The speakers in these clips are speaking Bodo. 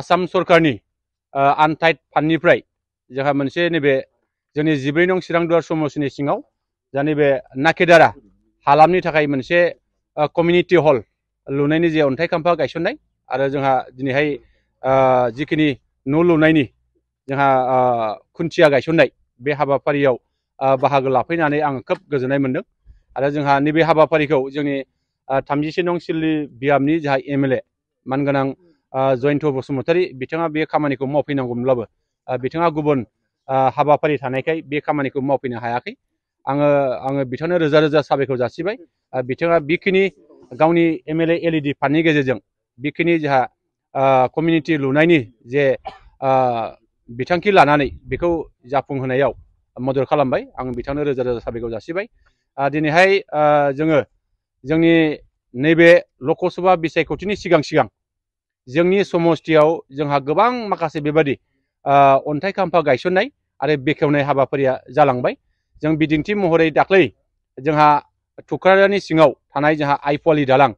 आसाम सरकारनि आनटाइड फान्डनिफ्राय जोंहा मोनसे नैबे जोंनि 14 नं चिरांदुवार समष्टिनि सिङाव जा नैबे नाकेदारा हालामनि थाखाय मोनसे कमिउनिटि हल लुनायनि जे अन्थाइ खाम्फा गायसननाय आरो जोंहा दिनैहाय जिखिनि न' लुनायनि जोंहा खुन्थिया गायसननाय बे हाबाफारियाव बाहागो लाफैनानै आं खोब गोजोननाय मोनदों आरो जोंहा नैबे हाबाफारिखौ जोंनि 37 नं सिडली बियाबनि जोंहा एमएलए मानगोनां जयन्त बसुमतारी बिथाङा बे खामानिखौ मावफैनांगौमोनब्लाबो बिथाङा गुबुन हाबाफारि थानायखाय बे खामानिखौ मावफैनो हायाखै आङो बिथांनो रोजा रोजा साबायखर जासिबाय बिथाङा बेखिनि गावनि एमएलए एलईडी फान्डनि गेजेरजों बेखिनि जोंहा कमिउनिटि लुनायनि जे बिथांखि लानानै बेखौ जाफुंहोनायाव मदद खालामबाय आं बिथांनो रोजा रोजा साबायखर जासिबाय दिनैहाय जोङो जोंनि नैबे लकसभा बिसायख'थिनि सिगां जोंनि समष्टियाव जोंहा गोबां माखासे बेबादि अन्थाइ खाम्फा गायसननाय आरो बेखेवनाय हाबाफारिया जालांबाय जों बिदिन्थि महरै दाख्लै जोंहा थुक्राझारनि सिङाव थानाय जोंहा आइफवालि दालां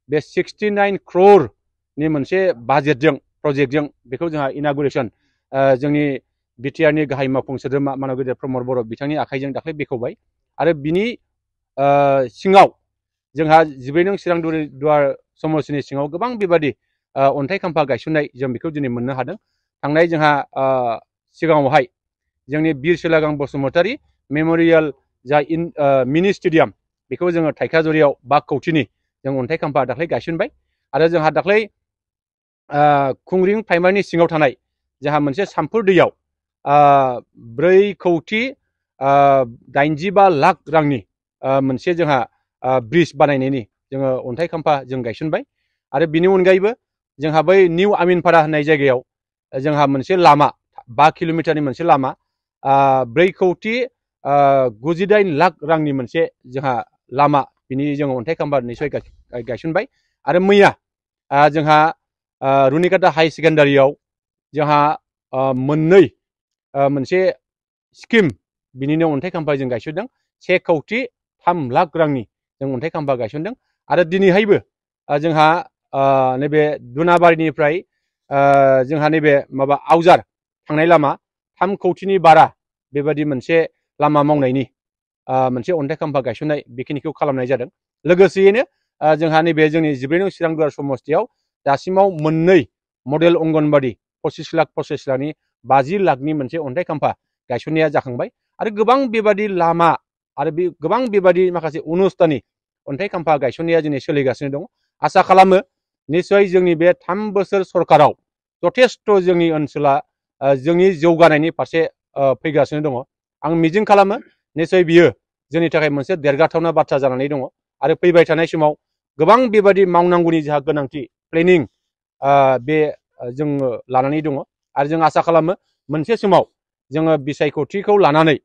बे 69 crore मोनसे बाजेटजों प्रजेक्टजों बेखौ जोंहा इनागुरेसन जोंनि बिटिआरनि गाहाय मावफुं सोद्रोमा मानव गेदेर प्रमद बर' बिथांनि आखाइजों दाख्लै बेखेवबाय आरो बिनि सिङाव जोंहा 14 नं चिरांदुवार समष्टिनि सिङाव गोबां बेबादि अन्थाइ खाम्फा गायसननाय जों बेखौ दिनै मोननो हादों थांनाय जोंहा सिगाङावहाय जोंनि बिर सिलागां बसुमतारी मेम'रियेल जा मिनि स्टेडियाम बेखौ जोङो थाइखाजुरियाव 5 कौटिनि जों अन्थाइ खाम्फा दाख्लै गायसनबाय आरो जोंहा दाख्लै खुंग्रिं प्राइमारिनि सिङाव थानाय जोंहा मोनसे सामफुर दैयाव 4 कौटि 85 लाख रांनि मोनसे जोंहा ब्रिज बानायनायनि जोङो अन्थाइ खाम्फा जों गायसनबाय आरो बिनि अनगायैबो जोंहा बै निउ आमिनपारा होननाय जायगायाव जोंहा मोनसे लामा 5 किल'मिटारनि मोनसे लामा 4 कौटि 98 लाख रांनि मोनसे जोंहा लामा बिनि जोङो अन्थाइ खाम्फा निसय गायसनबाय आरो मैया जोंहा रुनिकाटा हाई सेकेन्डारियाव जोंहा मोननै मोनसे स्किम बिनिनो अन्थाइ खाम्फा जों गायसनदों 1 कौटि 3 लाख रांनि जों अन्थाइ खाम्फा गायसनदों आरो दिनैहायबो जोंहा नैबे दुनाबारिनिफ्राय जोंहा नैबे माबा आवजार थांनाय लामा 3 कौटिनि बारा बेबादि मोनसे लामा मावनायनि मोनसे अन्थाइ खाम्फा गायसननाय बेखिनिखौ खालामनाय जादों लोगोसेयैनो जोंहा नैबे जोंनि 14 नं चिरांदुवार समष्टियाव दासिमाव मोननै मडेल अंगनबादि 25 लाख 50 लाखनि मोनसे अन्थाइ खाम्फा गायसननाया जाखांबाय आरो गोबां बेबादि लामा आरो बे गोबां बेबादि माखासे अनुस्थाननि अन्थाइ खाम्फा गायसननाया दिनै सोलिगासिनो दं आसा खालामो निसय जोंनि बे 3 बोसोर सरकाराव जथेस्थ जोंनि ओनसोला जोंनि जौगानायनि फारसे फैगासिनो दङ आं मिजिं खालामो निसय बियो जोंनि थाखाय मोनसे देरगाथावना बाथ्रा जानानै दङ आरो फैबाय थानाय समाव गोबां बेबादि मावनांगौनि जोंहा गोनांथि प्लेनिं बे जोङो लानानै दङ आरो जों आसा खालामो मोनसे समाव जोङो बिसायख'थिखौ लानानै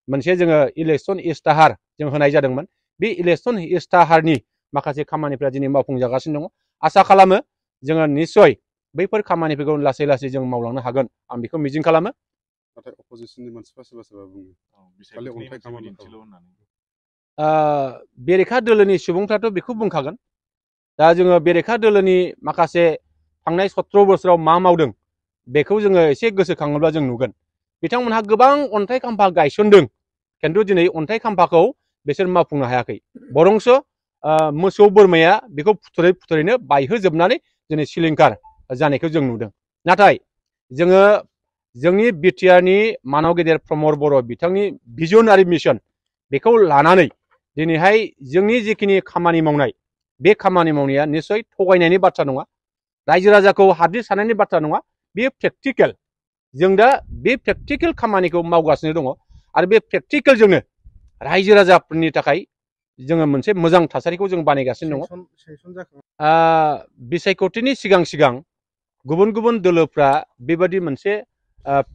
मोनसे जोङो इलेक्सन इस्ताहार जों होनाय जादोंमोन बे इलेक्सन इस्ताहारनि माखासे खामानिफ्रा दिनै मावफुंजागासिनो दङ आसा खालामो जोङो निसय बैफोर खामानिफोरखौ लासै लासै जों मावलांनो हागोन आं बेखौ मिजिं खालामो नाथाय अपोजिसननि मानसिफ्रा सोरबा बुङो खालि अन्थाइ खामानिल' होननानै बेरेखा दोलोनि सुबुंफ्राथ' बेखौ बुंखागोन दा जोङो बेरेखा दोलोनि माखासे थांनाय 17 बोसोराव मा मावदों बेखौ जोङो एसे गोसोखाङोब्ला जों नुगोन बिथांमोनहा गोबां अन्थाइ खाम्फा गायसनदों खिन्थु दिनै अन्थाइ खाम्फाखौ बिसोर मावफुंनो हायाखै बरंस मोसौ बोरमाया बेखौ फुथुरैनो बायहोजोबनानै दिनै सिलिंखार जानायखौ जों नुदों नाथाय जोङो जोंनि बिटिआरनि मानव गेदेर प्रमद बर' बिथांनि भिजन आरो मिशन बेखौ लानानै दिनैहाय जोंनि जिखिनि खामानि मावनाय बे खामानि मावनाया निसय थगायनायनि बाथ्रा नङा रायजो राजाखौ हाद्रि सानायनि बाथ्रा नङा बे प्रेक्टिकेल जों दा बे प्रेक्टिकेल खामानिखौ मावगासिनो दङ आरो बे प्रेक्टिकेलजोंनो रायजो राजाफोरनि थाखाय जोङो मोनसे मोजां थासारिखौ जों बानायगासिनो दङ बिसायख'थिनि सिगां गुबुन गुबुन दोलोफ्रा बेबादि मोनसे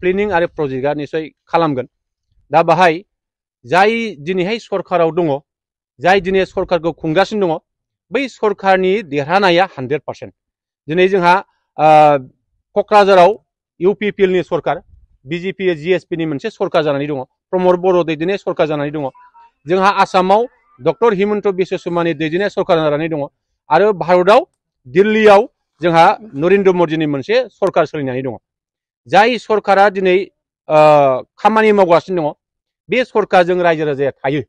प्लेनिं आरो प्रजेक्टआ निसय खालामगोन दा बाहाय जाय दिनैहाय सरकाराव दङ जाय दिनै सरकारखौ खुंगासिनो दङ बै सरकारनि देरहानाया 100% दिनै जोंहा क'क्राझाराव इउपिपिएलनि सरकार बिजेपि जिएसपिनि मोनसे सरकार जानानै दङ प्रमद बर' दैदेननाय सरकार जानानै दङ जोंहा आसामाव डक्टर हिमन्त बिश्व शर्मानि दैदेननाय सरकार जानानै दङ आरो भारतआव दिल्लीयाव जोंहा नरेन्द्र मदिनि मोनसे सरकार सोलिनानै दङ जाय सरकारा दिनै खामानि मावगासिनो दङ बे सरकारजों रायजो राजाया थायो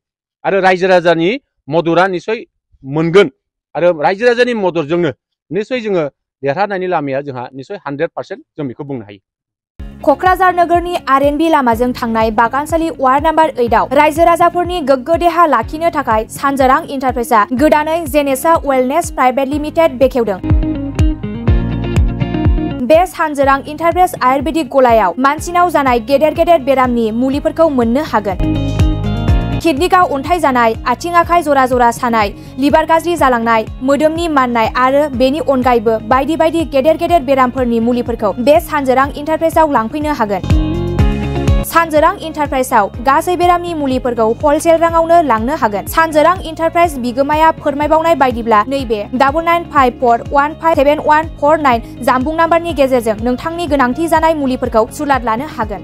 आरो रायजो राजानि मददआ निसय मोनगोन आरो रायजो राजानि मददजोंनो निसय जोङो देरहानायनि लामाया जोंहा निसय 100% जों बेखौ बुंनो हायो। क'क्राझार नोगोरनि आर.एन.बी लामाजों थांनाय बागानसालि वार्ड नाम्बार 8 आव रायजो राजाफोरनि गोग्गो देहा लाखिनो थाखाय सानजोरां इन्टारप्राइजआ गोदानै जेनेसा वेलनेस प्राइभेट लिमिटेड बेखेवदों। बे सानजोरां इन्टारप्राइज आयुर्वेदिक गलायाव मानसिनाव जानाय गेदेर गेदेर बेरामनि मुलिफोरखौ मोननो हागोन। किडनिकआव अन्थाइ जानाय, आथिं आखाइ जरा जरा सानाय, लिभार गाज्रि जालांनाय, मोदोमनि माननाय आरो बेनि अनगायैबो बायदि बायदि गेदेर गेदेर बेरामफोरनि मुलिफोरखौ बे सानजोरां इन्टारप्राइजआव लांफैनो हागोन। सानजोरां इन्टारप्राइजआव गासै बेरामनि मुलिफोरखौ हलसेल राङावनो लांनो हागोन। सानजोरां इन्टारप्राइज बिगोमाया फोरमायबावनाय बायदिब्ला नैबे 9954157149 जानबुं नाम्बारनि गेजेरजों नोंथांनि गोनांथि जानाय मुलिफोरखौ सुलाद लानो हागोन।